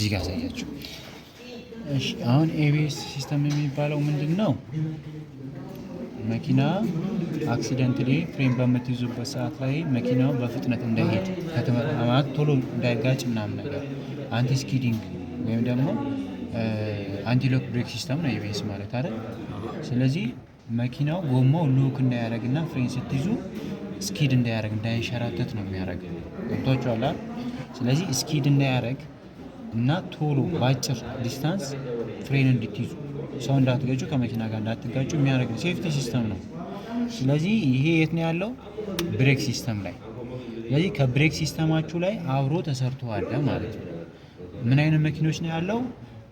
እዚህ ጋር አሳያችሁ። እሺ፣ አሁን ABS system የሚባለው ምንድን ነው? መኪና accidentally ፍሬን በምትይዙበት ሰዓት ላይ መኪናው በፍጥነት እንዳይሄድ ማለት ቶሎ እንዳይጋጭ ምናምን ነገር anti skidding ወይም ደግሞ anti lock brake system ነው ABS ማለት አይደል? ስለዚህ መኪናው ጎማው lock እንዳያደርግና ፍሬን ስትይዙ skid እንዳያደርግ፣ እንዳይንሸራተት ነው የሚያደርግ። ገብቷችኋል አይደል? ስለዚህ skid እንዳያደርግ እና ቶሎ በአጭር distance ፍሬን እንድትይዙ፣ ሰው እንዳትገጩ፣ ከመኪና ጋር እንዳትጋጩ የሚያደርግ safety system ነው። ስለዚህ ይሄ የት ነው ያለው? Brake system ላይ። ስለዚህ ከ brake system ኣችሁ ላይ አብሮ ተሰርቶ አለ ማለት ነው። ምን አይነት መኪኖች ነው ያለው?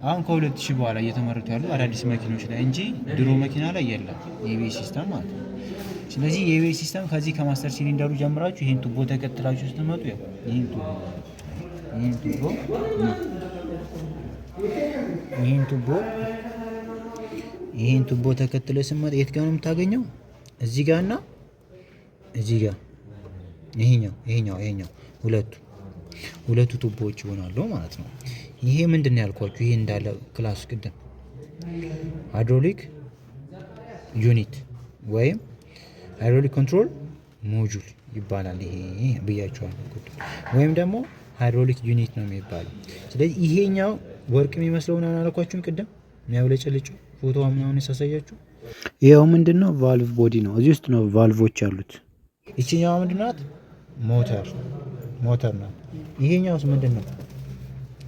አሁን ከ2000 በኋላ እየተመረቱ ያሉ አዳዲስ መኪኖች ላይ እንጂ ድሮ መኪና ላይ የለም የ ABS system ማለት ነው። ስለዚህ የ ABS system ከዚህ ከ master cylinder ኡ ጀምራችሁ ይህን ቱቦ ተከትላችሁ ስትመጡ ያው ይህን ቱቦ ተከትለ ስትመጣ የት ጋር ነው የምታገኘው? እዚህ ጋር እና እዚህ ጋር ይሄኛው ሁለቱ ቱቦዎች ይሆናሉ ማለት ነው። ይሄ ምንድን ነው ያልኳችሁ? ይሄ እንዳለ class ቅድም hydraulic unit ወይም hydraulic control module ይባላል። ይሄ ብያችኋለሁ። ወይም ደግሞ hydraulic unit ነው የሚባለው። ስለዚህ ይሄኛው ወርቅ የሚመስለው ምናምን አላልኳችሁም? ቅድም የሚያብለጨልጨው ፎቶ ምናምን ሳሳያችሁ። ይኸው ምንድን ነው? Valve body ነው። እዚህ ውስጥ ነው ቫልቮች ያሉት። ይችኛዋ ምንድን ናት? ሞተር ናት። ይሄኛውስ ምንድን ነው?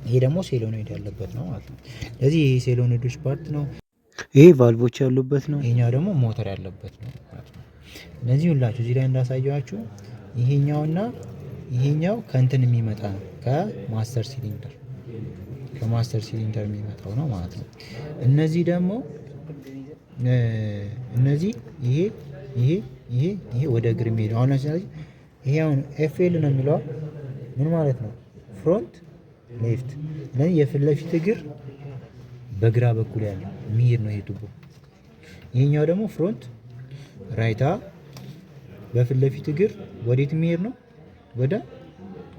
ይሄ ደግሞ solenoid ያለበት ነው ማለት ነው። ስለዚህ ይሄ solenoid ኦች part ነው። ይሄ ቫልቮች ያሉበት ነው። ይሄኛው ደግሞ ሞተር ያለበት ነው ማለት ነው። እነዚህ ሁላችሁ እዚህ ላይ እንዳሳየኋችሁ ይሄኛውና ይሄኛው ከእንትን የሚመጣ ነው፣ ከ master cylinder የሚመጣው ነው ማለት ነው። እነዚህ ደግሞ እነዚህ ይሄ ይሄ ይሄ ይሄ ወደ እግር የሚሄደው አሁን ለምሳሌ ይሄ አሁን FL ነው የሚለው ምን ማለት ነው? Front left። ስለዚህ የፊት ለፊት እግር በግራ በኩል ያለው የሚሄድ ነው ይሄ ቱቦ። ይሄኛው ደግሞ front right በፊት ለፊት እግር ወዴት የሚሄድ ነው? ወደ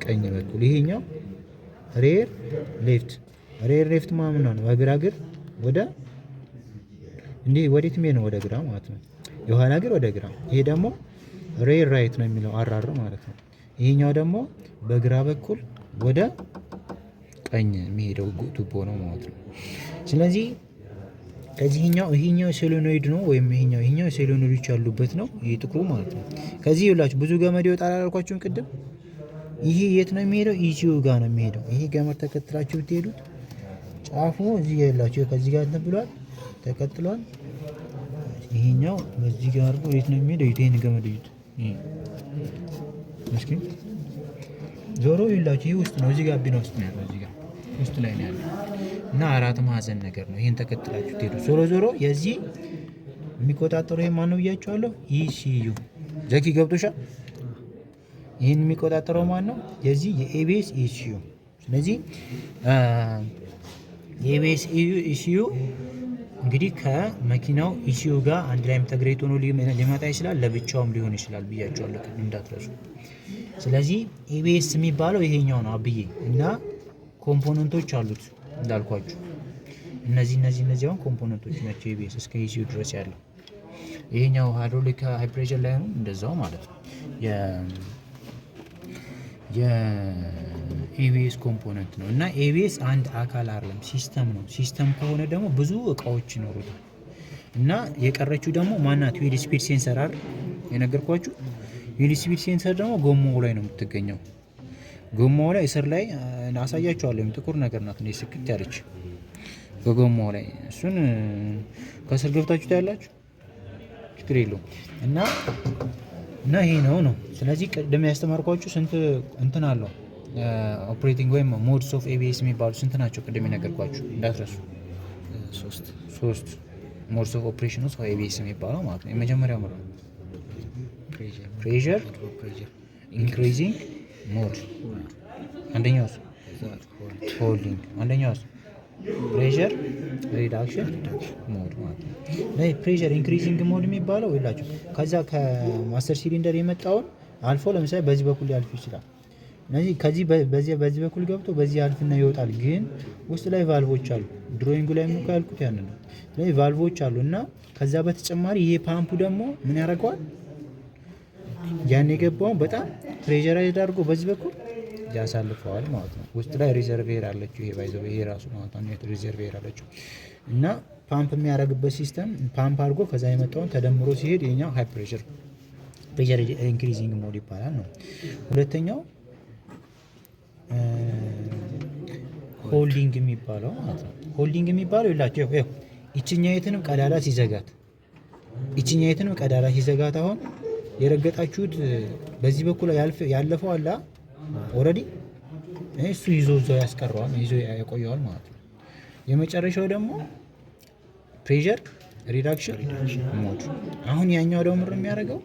ቀኝ በኩል። ይሄኛው rear left። Rear left ማለት ነው በግራ እግር ወደ እንዲህ ወዴት የሚሄድ ነው? ወደ ግራ ማለት ነው። የኋላ እግር ወደ ግራ። ይሄ ደግሞ rear right ነው የሚለው RR ማለት ነው። ይሄኛው ደግሞ በግራ በኩል ወደ ቀኝ የሚሄደው ቱቦ ነው ማለት ነው። ስለዚህ ከዚህኛው ይሄኛው solenoid ነው ወይም ይሄኛው solenoid ኦች ያሉበት ነው፣ ይሄ ጥቁሩ ማለት ነው። ከዚህ ይኸውላችሁ ብዙ ገመድ ይወጣል አላልኳችሁም ቅድም? ይሄ የት ነው የሚሄደው? ECU ጋር ነው የሚሄደው። ይሄ ገመድ ተከትላችሁ ብትሄዱት ጫፉ እዚህ ጋር ያላችሁ ከዚህ ጋር እንትን ብሏል፣ ተቀጥሏል። ይሄኛው በዚህ ጋር አድርጎ የት ነው የሚሄደው? ይሄን ገመድ እዩት። ይሄ እስኪ ዞሮ ይላችሁ ይሄ ውስጥ ነው። እዚህ ጋር ቢና ውስጥ ነው ያለው። እዚህ ጋር ውስጥ ላይ ነው ያለው እና አራት ማዕዘን ነገር ነው። ይሄን ተከትላችሁ ትሄዱ። ዞሮ ዞሮ የዚህ የሚቆጣጠረው ይሄ ማን ነው ብያችኋለሁ? ECU። ዘኪ፣ ገብቶሻል? ይህን የሚቆጣጠረው ማን ነው? የዚህ የ ABS ECU። ስለዚህ የ ABS ECU እንግዲህ ከመኪናው ECU ጋር አንድ ላይ integrate ሆኖ ሊመጣ ይችላል፣ ለብቻውም ሊሆን ይችላል ብያችኋለሁ ቅድም፣ እንዳትረሱ። ስለዚህ ABS የሚባለው ይሄኛው ነው አብዬ እና component ኦች አሉት እንዳልኳችሁ እነዚህ አሁን component ኦች ናቸው። ABS እስከ ECU ድረስ ያለው ይሄኛው hydraulic high pressure ላይ ነው እንደዛው ማለት ነው። የ ABS component ነው እና ABS አንድ አካል አይደለም፣ system ነው። System ከሆነ ደግሞ ብዙ እቃዎች ይኖሩታል እና የቀረችው ደግሞ ማናት? Wheel speed sensor አይደል የነገርኳችሁ? Wheel speed sensor ደግሞ ጎማው ላይ ነው የምትገኘው። ጎማው ላይ እስር ላይ አሳያችኋለሁ። ጥቁር ነገር ናት እንደ ስክት ያለች በጎማው ላይ፣ እሱን ከስር ገብታችሁ ታያላችሁ። ችግር የለውም እና ይሄ ነው። ስለዚህ ቅድም ያስተማርኳችሁ ስንት እንትን አለው operating ወይም modes of ABS የሚባሉ ስንት ናቸው? ቅድም የነገርኳችሁ እንዳትረሱ። ሶስት። ሶስት modes of operation ውስጥ ABS የሚባለው ማለት ነው። የመጀመሪያው ምንድን ነው? Pressure increasing mode አንደኛው፣ holding አንደኛው፣ pressure reduction mode ማለት ነው። Pressure increasing mode የሚባለው ይላችሁ ከዛ ከ master cylinder የመጣውን አልፎ ለምሳሌ በዚህ በኩል ሊያልፍ ይችላል። እነዚህ ከዚህ በዚህ በኩል ገብቶ በዚህ ያልፍና ይወጣል። ግን ውስጥ ላይ ቫልቮች አሉ። Drawing ኡ ላይ እኮ ያልኩት ያንን ነው። ስለዚህ ቫልቮች አሉ እና ከዛ በተጨማሪ ይሄ ፓምፑ ደግሞ ምን ያደርገዋል? ያን የገባውን በጣም pressurize አድርጎ በዚህ በኩል ያሳልፈዋል ማለት ነው። ውስጥ ላይ reservoir አለችው። ይሄ ባይዘው ይሄ ራሱ ማለት ነው reservoir አለችው እና ፓምፕ የሚያደርግበት system pump አድርጎ ከዛ የመጣውን ተደምሮ ሲሄድ የኛው high pressure increasing mode ይባላል ነው። ሁለተኛው holding የሚባለው ማለት ነው። Holding የሚባለው ይላቸው ይኸው ይችኛይትንም ቀዳዳ ሲዘጋት፣ ይችኛይትንም ቀዳዳ ሲዘጋት፣ አሁን የረገጣችሁት በዚህ በኩል ያለፈው አለ፣ already እሱ ይዞ እዛው ያስቀረዋል፣ ይዞ ያቆየዋል ማለት ነው። የመጨረሻው ደግሞ pressure reduction mode። አሁን ያኛው ደግሞ ምንድን ነው የሚያደርገው?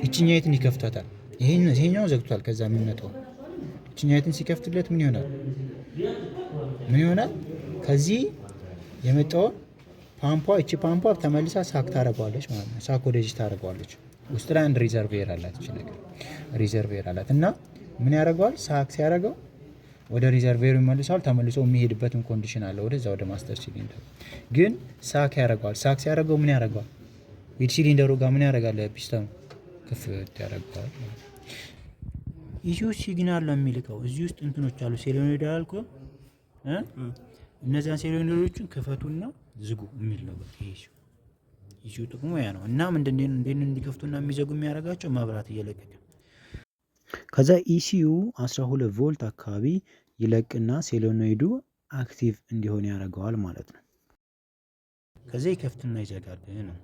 ይችኛይትን ይከፍታታል። ይሄኛው ዘግቷል። ከዛ የሚመጣው ይችኛይትን ሲከፍትለት ምን ይሆናል? ምን ይሆናል? ከዚህ የመጣውን ፓምፏ፣ እቺ ፓምፏ ተመልሳ suck ታደርገዋለች ማለት ነው። Suck ወደዚህ ታደርገዋለች። ውስጥ ላይ አንድ reservoir አላት። እቺ ነገር reservoir አላት እና ምን ያደርገዋል? Suck ሲያደርገው ወደ reservoir ኡ ይመልሰዋል። ተመልሶ የሚሄድበትን condition አለ ወደዛ ወደ master cylinder። ግን suck ያደርገዋል። Suck ሲያደርገው ምን ያደርገዋል? Wheel cylinder ኡ ጋር ምን ያደርጋል? ፒስተኑ ክፍት ያደርገዋል። ECU signal ነው የሚልከው። እዚህ ውስጥ እንትኖች አሉ። Solenoid አልኩህ እ እነዚያን solenoid ኦችን ክፈቱና ዝጉ የሚል ነው። በቃ ይሄ ECU ጥቅሙ ያ ነው። እና ምንድን ነው እንዴት እንዲከፍቱና የሚዘጉ የሚያደርጋቸው? መብራት እየለቀቀ። ከዛ ECU 12 ቮልት አካባቢ ይለቅና solenoid ኡ active እንዲሆን ያደርገዋል ማለት ነው። ከዛ ይከፍትና ይዘጋል ነው።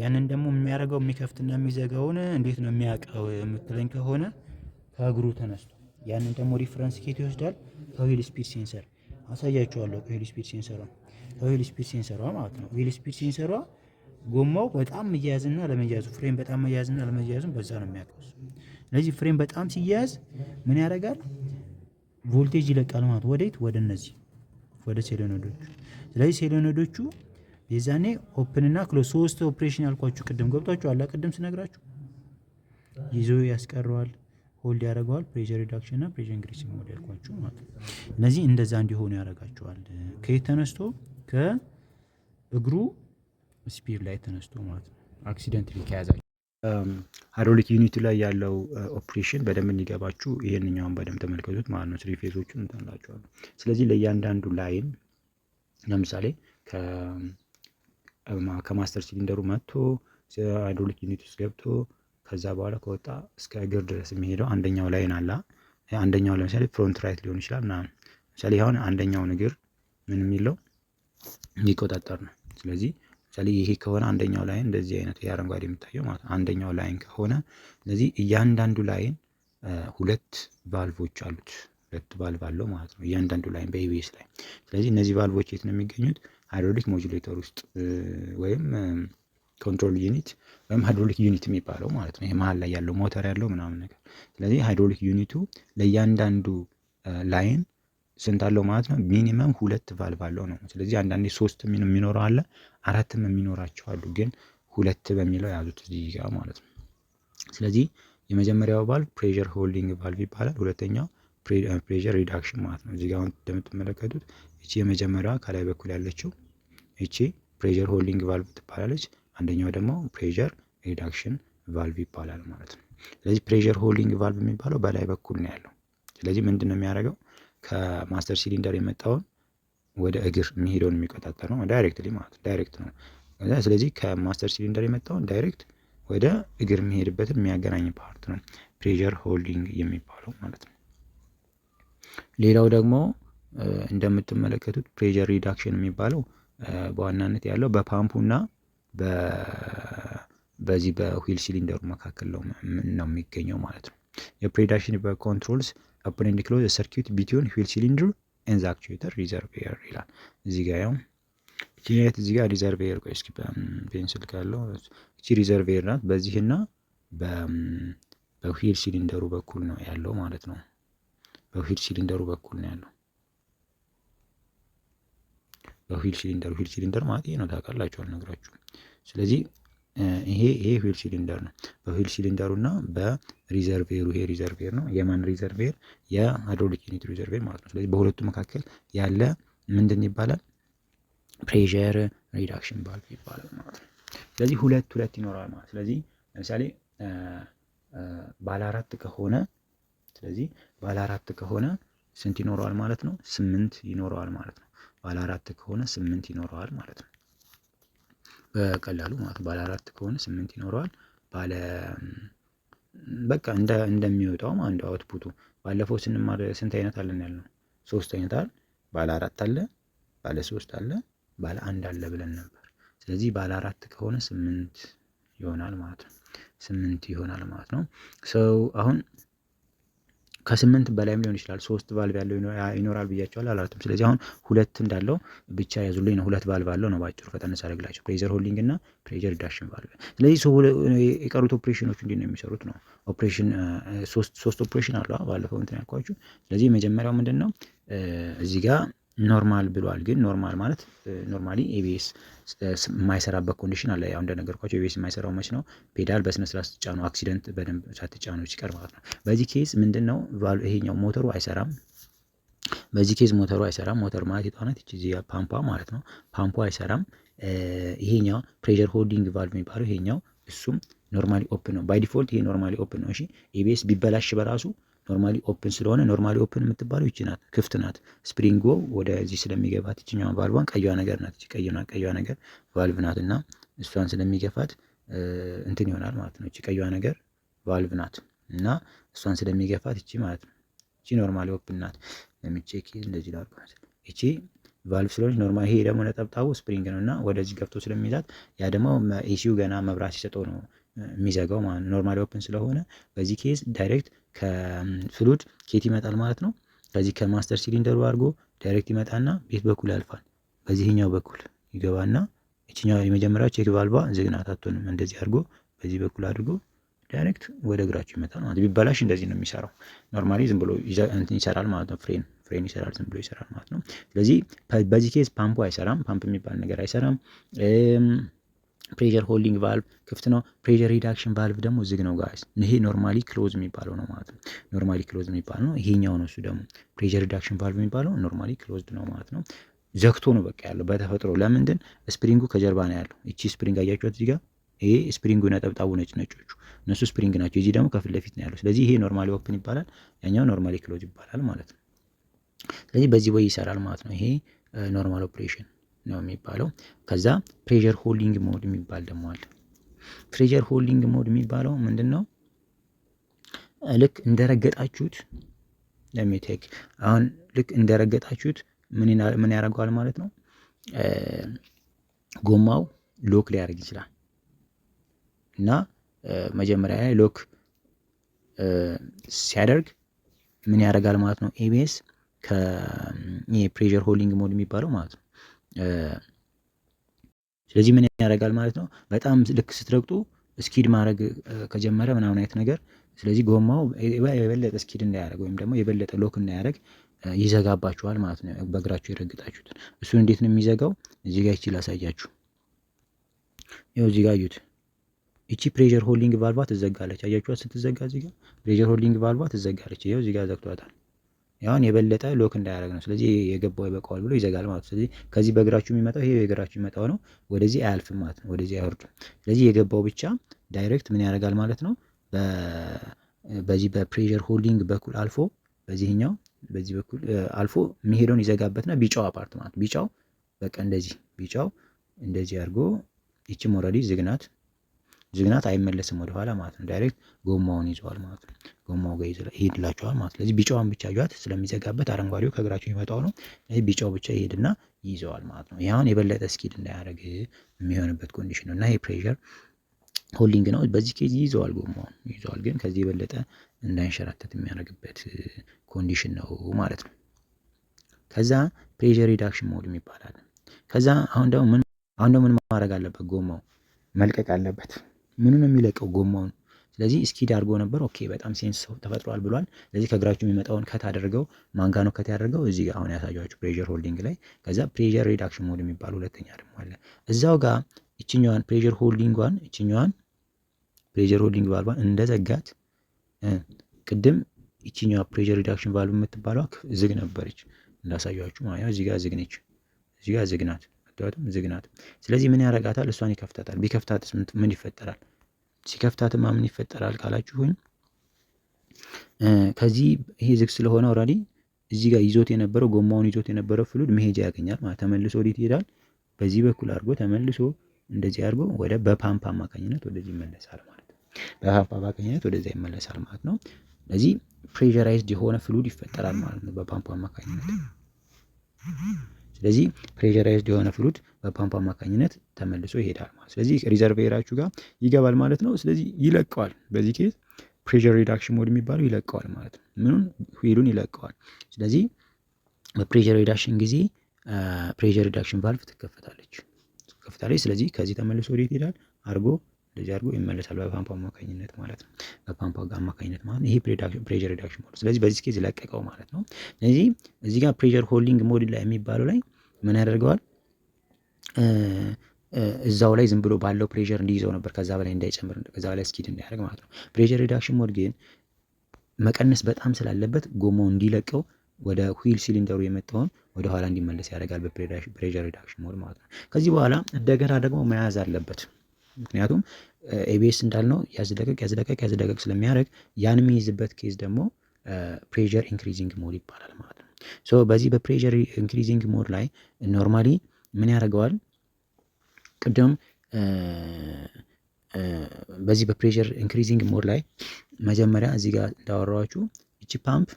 ያንን ደግሞ የሚያደርገው፣ የሚከፍትና የሚዘጋውን እንዴት ነው የሚያውቀው የምትለኝ ከሆነ ከእግሩ ተነስቶ ያንን ደግሞ reference ከየት ይወስዳል? ከ wheel speed sensor። አሳያችኋለሁ። ከ wheel speed sensor ሯ፣ ከ wheel speed sensor ሯ ማለት ነው። Wheel speed sensor ሯ ጎማው በጣም መያያዝና አለመያያዙ፣ ፍሬን በጣም መያያዝና አለመያያዙን በዛ ነው የሚያውቀው። ስለዚህ ፍሬን በጣም ሲያያዝ ምን ያደርጋል? ቮልቴጅ ይለቃል ማለት። ወዴት? ወደ እነዚህ ወደ solenoid ኦቹ። ስለዚህ solenoid ኦቹ የዛኔ open እና close፣ ሶስት ኦፕሬሽን ያልኳችሁ ቅድም ገብቷችኋል? ቅድም ስነግራችሁ ይዞ ያስቀረዋል፣ hold ያደርገዋል፣ pressure reduction እና pressure increasing mode ያልኳችሁ ማለት ነው። እነዚህ እንደዛ እንዲሆኑ ያደርጋቸዋል። ከየት ተነስቶ? ከእግሩ speed ላይ ተነስቶ ማለት ነው። Accidentally ከያዛቸው። Hydraulic unit ኡ ላይ ያለው ኦፕሬሽን በደንብ እንዲገባችሁ ይሄንኛውን በደንብ ተመልከቱት ማለት ነው። Three phase ኦቹን እንትን እላችኋለሁ። ስለዚህ ለእያንዳንዱ line ለምሳሌ ከ master cylinder ኡ መጥቶ hydraulic unit ውስጥ ገብቶ ከዛ በኋላ ከወጣ እስከ እግር ድረስ የሚሄደው አንደኛው line አለ። አንደኛው ለምሳሌ front right ሊሆን ይችላል ምናምን። ለምሳሌ አሁን አንደኛውን እግር ምን የሚለው የሚቆጣጠር ነው። ስለዚህ ለምሳሌ ይሄ ከሆነ አንደኛው line እንደዚህ አይነት የአረንጓዴ የሚታየው ማለት ነው። አንደኛው line ከሆነ ስለዚህ እያንዳንዱ line ሁለት ቫልቮች አሉት። ሁለት ቫልቭ አለው ማለት ነው እያንዳንዱ line በ ABS ላይ። ስለዚህ እነዚህ ቫልቮች የት ነው የሚገኙት? Hydraulic modulator ውስጥ ወይም control unit ወይም hydraulic unit የሚባለው ማለት ነው። ይሄ መሀል ላይ ያለው ሞተር ያለው ምናምን ነገር። ስለዚህ hydraulic unit ኡ ለእያንዳንዱ line ስንት አለው ማለት ነው? Minimum ሁለት ቫልቭ አለው ነው። ስለዚህ አንዳንዴ ሶስት የሚኖረው አለ፣ አራትም የሚኖራቸው አሉ። ግን ሁለት በሚለው ያዙት እዚህ ጋር ማለት ነው። ስለዚህ የመጀመሪያው valve pressure holding valve ይባላል። ሁለተኛው pressure reduction ማለት ነው። እዚህ ጋር አሁን እንደምትመለከቱት እቺ የመጀመሪያዋ ከላይ በኩል ያለችው እቺ pressure holding valve ትባላለች። አንደኛው ደግሞ pressure reduction valve ይባላል ማለት ነው። ስለዚህ pressure holding valve የሚባለው በላይ በኩል ነው ያለው። ስለዚህ ምንድን ነው የሚያደርገው? ከ master cylinder የመጣውን ወደ እግር የሚሄደውን የሚቆጣጠር ነው directly ማለት direct ነው። ስለዚህ ከ master cylinder የመጣውን direct ወደ እግር የሚሄድበትን የሚያገናኝ part ነው pressure holding የሚባለው ማለት ነው። ሌላው ደግሞ እንደምትመለከቱት pressure reduction የሚባለው በዋናነት ያለው በፓምፑና በዚህ በ wheel cylinder ኡ መካከል ነው የሚገኘው ማለት ነው። የ reduction controls open and close circuit between wheel cylinder and the actuator reservoir ይላል። እዚህ ጋር ያው እቺ እዚህ ጋር reservoir፣ ቆይ እስኪ pencil ካለው፣ እቺ reservoir ናት። በዚህና በ wheel cylinder ኡ በኩል ነው ያለው ማለት ነው። በ wheel cylinder ኡ በኩል ነው ያለው። በ wheel cylinder፣ wheel cylinder ማለት ይሄ ነው፣ ታውቃላችሁ፣ አልነግራችሁም። ስለዚህ ይሄ wheel cylinder ነው። በ wheel cylinder ኡ እና በ reservoir ኡ፣ ይሄ reservoir ነው። የማን reservoir? የ hydraulic unit reservoir ማለት ነው። ስለዚህ በሁለቱ መካከል ያለ ምንድን ይባላል? Pressure reduction valve ይባላል ማለት ነው። ስለዚህ ሁለት ሁለት ይኖራል ማለት። ስለዚህ ለምሳሌ ባለ አራት ከሆነ፣ ስለዚህ ባለ አራት ከሆነ ስንት ይኖረዋል ማለት ነው? ስምንት ይኖረዋል ማለት ነው። ባለ አራት ከሆነ ስምንት ይኖረዋል ማለት ነው። በቀላሉ ማለት ባለ አራት ከሆነ ስምንት ይኖረዋል። ባለ በቃ እንደሚወጣው አንዱ output ኡ ባለፈው ስንማር ስንት አይነት አለን ያልነው? ሶስት አይነት አይደል? ባለ አራት አለ፣ ባለ ሶስት አለ፣ ባለ አንድ አለ ብለን ነበር። ስለዚህ ባለ አራት ከሆነ ስምንት ይሆናል ማለት ነው። ስምንት ይሆናል ማለት ነው። So አሁን ከስምንት በላይም ሊሆን ይችላል። ሶስት ቫልቭ ያለው ይኖራል ብያቸዋል አላትም። ስለዚህ አሁን ሁለት እንዳለው ብቻ ያዙልኝ ነው። ሁለት ቫልቭ አለው ነው ባጭሩ ፈጠን ሳደርግላቸው፣ pressure holding እና pressure reduction valve። ስለዚህ የቀሩት ኦፕሬሽኖች እንዴት ነው የሚሰሩት ነው። ኦፕሬሽን ሶስት ኦፕሬሽን አለው ባለፈው እንትን ያልኳችሁ። ስለዚህ የመጀመሪያው ምንድን ነው? እዚህ ጋር normal ብሏል። ግን normal ማለት normally ABS የማይሰራበት condition አለ። ያው እንደነገርኳቸው ABS የማይሰራው መች ነው? ፔዳል በስነ ስርዓት ስትጫኑ፣ accident በደንብ ሳትጫኑ ሲቀር ማለት ነው። በዚህ case ምንድን ነው? ይሄኛው ሞተሩ አይሰራም። በዚህ case ሞተሩ አይሰራም። ሞተር ማለት የቷ ናት? ይቺ ፓምፓ ማለት ነው። ፓምፑ አይሰራም። ይሄኛው pressure holding valve የሚባለው ይሄኛው እሱም normally open ነው። By default ይሄ normally open ነው። እሺ፣ ABS ቢበላሽ በራሱ normally open ስለሆነ normally open የምትባለው ይቺ ናት፣ ክፍት ናት። Spring ኦ ወደዚህ ስለሚገፋት ይችኛዋ ቫልቫን ቀይዋ ነገር ናት። ይቺ ቀይዋ ነገር ቫልቭ ናት እና እሷን ስለሚገፋት እንትን ይሆናል ማለት ነው። ይቺ ቀይዋ ነገር ቫልቭ ናት እና እሷን ስለሚገፋት ይቺ ማለት ነው። ይቺ normally open ናት። ለሚቼክ እንደዚህ ላድርገው። ይቺ ቫልቭ ስለሆነች normal፣ ይሄ ደግሞ ነጠብጣቡ spring ነው እና ወደዚህ ገብቶ ስለሚይዛት ያ ደግሞ ECU ገና መብራት ሲሰጠው ነው የሚዘጋው ማለት ነው። Normally open ስለሆነ በዚህ case direct ከ fluid ኬት ይመጣል ማለት ነው። ከዚህ ከ master cylinder ኡ አድርጎ direct ይመጣና ቤት በኩል ያልፋል። በዚህኛው በኩል ይገባና ይችኛው የመጀመሪያው check valve ዋ ዝግ ናት፣ አትሆንም። እንደዚህ አድርጎ በዚህ በኩል አድርጎ direct ወደ እግራችሁ ይመጣል ማለት። ቢበላሽ እንደዚህ ነው የሚሰራው። Normally ዝም ብሎ እንትን ይሰራል ማለት ነው። ፍሬን ይሰራል፣ ዝም ብሎ ይሰራል ማለት ነው። ስለዚህ በዚህ case ፓምፑ አይሰራም። ፓምፕ የሚባል ነገር አይሰራም። Pressure holding valve ክፍት ነው። Pressure reduction valve ደግሞ ዝግ ነው guys። ይሄ normally close የሚባለው ነው ማለት ነው። Normally close የሚባለው ነው። ይሄኛው ነው፣ እሱ ደግሞ pressure reduction valve የሚባለው normally closed ነው ማለት ነው። ዘግቶ ነው በቃ ያለው በተፈጥሮ። ለምንድን? Spring ኡ ከጀርባ ነው ያለው። እቺ spring አያችኋት እዚህ ጋር? ይሄ spring ኡ ነጠብጣቡ ነጭ ነጮቹ እነሱ spring ናቸው። የዚህ ደግሞ ከፊት ለፊት ነው ያለው። ስለዚህ ይሄ normally open ይባላል፣ ያኛው normally close ይባላል ማለት ነው። ስለዚህ በዚህ way ይሰራል ማለት ነው። ይሄ normal operation ነው የሚባለው። ከዛ pressure holding mode የሚባል ደግሞ አለ። Pressure holding mode የሚባለው ምንድን ነው? ልክ እንደረገጣችሁት ለሚቴክ አሁን ልክ እንደረገጣችሁት ምን ያደርገዋል ማለት ነው? ጎማው lock ሊያደርግ ይችላል እና መጀመሪያ ላይ lock ሲያደርግ ምን ያደርጋል ማለት ነው? ABS ከ pressure holding mode የሚባለው ማለት ነው። ስለዚህ ምን ያደርጋል ማለት ነው? በጣም ልክ ስትረግጡ skid ማድረግ ከጀመረ ምናምን አይነት ነገር፣ ስለዚህ ጎማው የበለጠ skid እንዳያደርግ ወይም ደግሞ የበለጠ lock እንዳያደርግ ይዘጋባችኋል ማለት ነው። በእግራችሁ የረገጣችሁትን እሱን እንዴት ነው የሚዘጋው? እዚህ ጋር ይቺ ላሳያችሁ። ይኸው እዚህ ጋር እዩት። ይቺ pressure holding valve ዋ ትዘጋለች። አያችኋት ስትዘጋ? እዚህ ጋር pressure holding valve ዋ ትዘጋለች። ይኸው እዚህ ጋር ዘግቷታል። ያሁን የበለጠ lock እንዳያደርግ ነው። ስለዚህ የገባው ይበቃዋል ብሎ ይዘጋል ማለት ነው። ስለዚህ ከዚህ በእግራችሁ የሚመጣው፣ ይሄ የእግራችሁ የሚመጣው ነው፣ ወደዚህ አያልፍም ማለት ነው። ወደዚህ አይወርድም። ስለዚህ የገባው ብቻ direct ምን ያደርጋል ማለት ነው? በዚህ በ pressure holding በኩል አልፎ በዚህኛው በዚህ በኩል አልፎ የሚሄደውን ይዘጋበትና ቢጫው part ማለት ቢጫው በቃ እንደዚህ ቢጫው እንደዚህ አድርጎ፣ ይችም already ዝግ ናት፣ ዝግ ናት፣ አይመለስም ወደኋላ ማለት ነው። Direct ጎማውን ይዘዋል ማለት ነው። ጎማው ጋር ይሄድላቸዋል ማለት ነው። ስለዚህ ቢጫዋን ብቻ ይዟት ስለሚዘጋበት አረንጓዴው ከእግራቸው የሚመጣው ነው። ስለዚህ ቢጫው ብቻ ይሄድና ይይዘዋል ማለት ነው። ይሄ አሁን የበለጠ skid እንዳያደርግ የሚሆንበት condition ነው እና ይሄ pressure holding ነው። በዚህ case ይይዘዋል፣ ጎማውን ይይዘዋል፣ ግን ከዚህ የበለጠ እንዳይንሸራተት የሚያደርግበት condition ነው ማለት ነው። ከዛ pressure reduction mode የሚባል አለ። ከዛ አሁን ደግሞ ምን ማድረግ አለበት? ጎማው መልቀቅ አለበት። ምኑ ነው የሚለቀው? ጎማውን። ስለዚህ skid አድርጎ ነበር። Okay፣ በጣም sense ተፈጥሯል ብሏል። ስለዚህ ከእግራችሁ የሚመጣውን cut አድርገው ማንጋ ነው cut ያደርገው? እዚህ ጋር አሁን ያሳያችሁ pressure holding ላይ። ከዛ pressure reduction mode የሚባል ሁለተኛ ደግሞ አለ እዛው ጋር። ይችኛዋን pressure holding ጓን፣ ይችኛዋን pressure holding valve ን እንደዘጋት ቅድም ይችኛዋ pressure reduction valve የምትባለዋ ዝግ ነበረች እንዳሳያችሁ ማለት ነው። እዚህ ጋር ዝግ ነች፣ እዚህ ጋር ዝግ ናት፣ አትዋትም፣ ዝግ ናት። ስለዚህ ምን ያደርጋታል? እሷን ይከፍታታል። ቢከፍታትስ ምን ይፈጠራል? ሲከፍታትማ ምን ይፈጠራል ካላችሁኝ ከዚህ ይሄ ዝግ ስለሆነ already እዚህ ጋር ይዞት የነበረው፣ ጎማውን ይዞት የነበረው fluid መሄጃ ያገኛል ማለት ተመልሶ ወዴት ይሄዳል? በዚህ በኩል አድርጎ ተመልሶ እንደዚህ አድርጎ ወደ በፓምፕ አማካኝነት ወደዚህ ይመለሳል ማለት ነው። በፓምፕ አማካኝነት ወደዚያ ይመለሳል ማለት ነው። ስለዚህ pressurized የሆነ fluid ይፈጠራል ማለት ነው በፓምፑ አማካኝነት። ስለዚህ pressurized የሆነ fluid በፓምፕ አማካኝነት ተመልሶ ይሄዳል ማለት፣ ስለዚህ reservoir ኣችሁ ጋር ይገባል ማለት ነው። ስለዚህ ይለቀዋል። በዚህ case pressure reduction mode የሚባለው ይለቀዋል ማለት ነው። ምኑን? Wheel ኡን ይለቀዋል። ስለዚህ በ pressure reduction ጊዜ pressure reduction valve ትከፈታለች። ስለዚህ ከዚህ ተመልሶ ወዴት ይሄዳል? አድርጎ እንደዚህ አድርጎ ይመለሳል በፓምፕ አማካኝነት ማለት ነው። በፓምፕ አማካኝነት ማለት ነው። ይሄ pressure reduction mode። ስለዚህ በዚህ case ለቀቀው ማለት ነው። ስለዚህ እዚህ ጋር pressure holding mode ላይ የሚባለው ላይ ምን ያደርገዋል? እዛው ላይ ዝም ብሎ ባለው pressure እንዲይዘው ነበር፣ ከዛ በላይ እንዳይጨምር፣ ከዛ በላይ skid እንዳያደርግ ማለት ነው። Pressure reduction mode ግን መቀነስ በጣም ስላለበት ጎማው እንዲለቀው ወደ wheel cylinder ኡ የመጣውን ወደ ኋላ እንዲመለስ ያደርጋል በ pressure reduction mode ማለት ነው። ከዚህ በኋላ እንደገና ደግሞ መያዝ አለበት። ምክንያቱም ABS እንዳልነው ያዝ ለቀቅ፣ ያዝ ለቀቅ፣ ያዝ ለቀቅ ስለሚያደርግ ያን የሚይዝበት case ደግሞ pressure increasing mode ይባላል ማለት ነው። So በዚህ በ pressure increasing mode ላይ normally ምን ያደርገዋል? ቅድም በዚህ በ pressure increasing mode ላይ መጀመሪያ እዚህ ጋር እንዳወራኋችሁ ይቺ ፓምፕ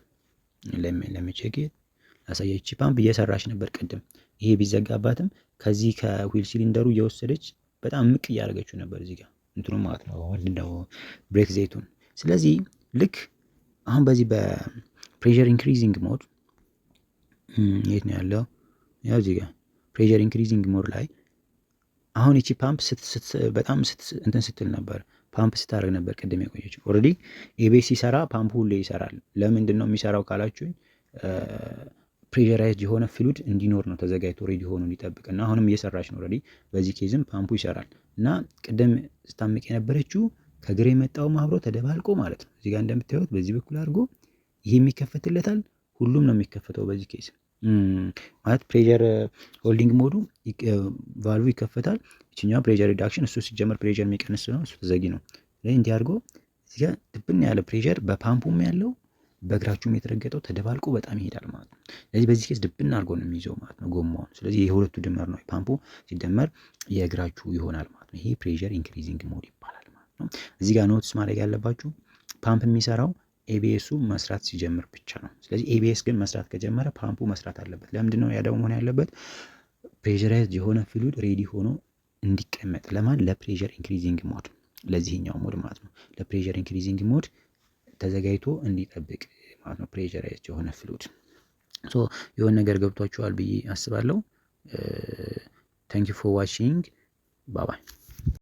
ለሚቼክ ላሳያ፣ ይቺ ፓምፕ እየሰራች ነበር ቅድም። ይሄ ቢዘጋባትም ከዚህ ከ wheel cylinder ኡ እየወሰደች በጣም ምቅ እያደረገችው ነበር እዚህ ጋር እንትኑ ማለት ነው፣ ምንድነው፣ brake ዘይቱን። ስለዚህ ልክ አሁን በዚህ በ pressure increasing mode የት ነው ያለው? ያው እዚህ ጋር pressure increasing mode ላይ አሁን ይቺ ፓምፕ በጣም እንትን ስትል ነበር፣ ፓምፕ ስታደርግ ነበር ቅድም የቆየችው። Already ABS ሲሰራ ፓምፑ ሁሌ ይሰራል። ለምንድን ነው የሚሰራው ካላችሁኝ pressurized የሆነ fluid እንዲኖር ነው፣ ተዘጋጅቶ ready ሆኖ እንዲጠብቅ እና አሁንም እየሰራች ነው already። በዚህ case ም ፓምፑ ይሰራል እና ቅድም ስታምቅ የነበረችው ከግር የመጣውም አብሮ ተደባልቆ ማለት ነው። እዚህ ጋር እንደምታዩት በዚህ በኩል አድርጎ ይሄ የሚከፈትለታል። ሁሉም ነው የሚከፈተው በዚህ case ማለት pressure holding mode ኡ valve ይከፈታል። ይችኛዋ pressure reduction እሱ ሲጀመር pressure የሚቀንስ ነው፣ እሱ ተዘጊ ነው። እንዲህ አድርጎ እዚህ ጋር ድብን ያለ pressure በፓምፑም ያለው በእግራችሁም የተረገጠው ተደባልቆ በጣም ይሄዳል ማለት ነው። ስለዚህ በዚህ case ድብን አድርጎ ነው የሚይዘው ማለት ነው ጎማውን። ስለዚህ የሁለቱ ድምር ነው፣ ፓምፑ ሲደመር የእግራችሁ ይሆናል ማለት ነው። ይሄ pressure increasing mode ይባላል ማለት ነው። እዚህ ጋር notice ማድረግ ያለባችሁ ፓምፕ የሚሰራው ABS ኡ መስራት ሲጀምር ብቻ ነው። ስለዚህ ABS ግን መስራት ከጀመረ ፓምፑ መስራት አለበት። ለምንድን ነው ያ ደግሞ መሆን ያለበት? Pressurized የሆነ fluid ready ሆኖ እንዲቀመጥ ለማን? ለ pressure increasing mode፣ ለዚህኛው mode ማለት ነው። ለ pressure increasing mode ተዘጋጅቶ እንዲጠብቅ ማለት ነው። Pressurized የሆነ fluid። So የሆነ ነገር ገብቷችኋል ብዬ አስባለሁ። Thank you for watching, bye bye።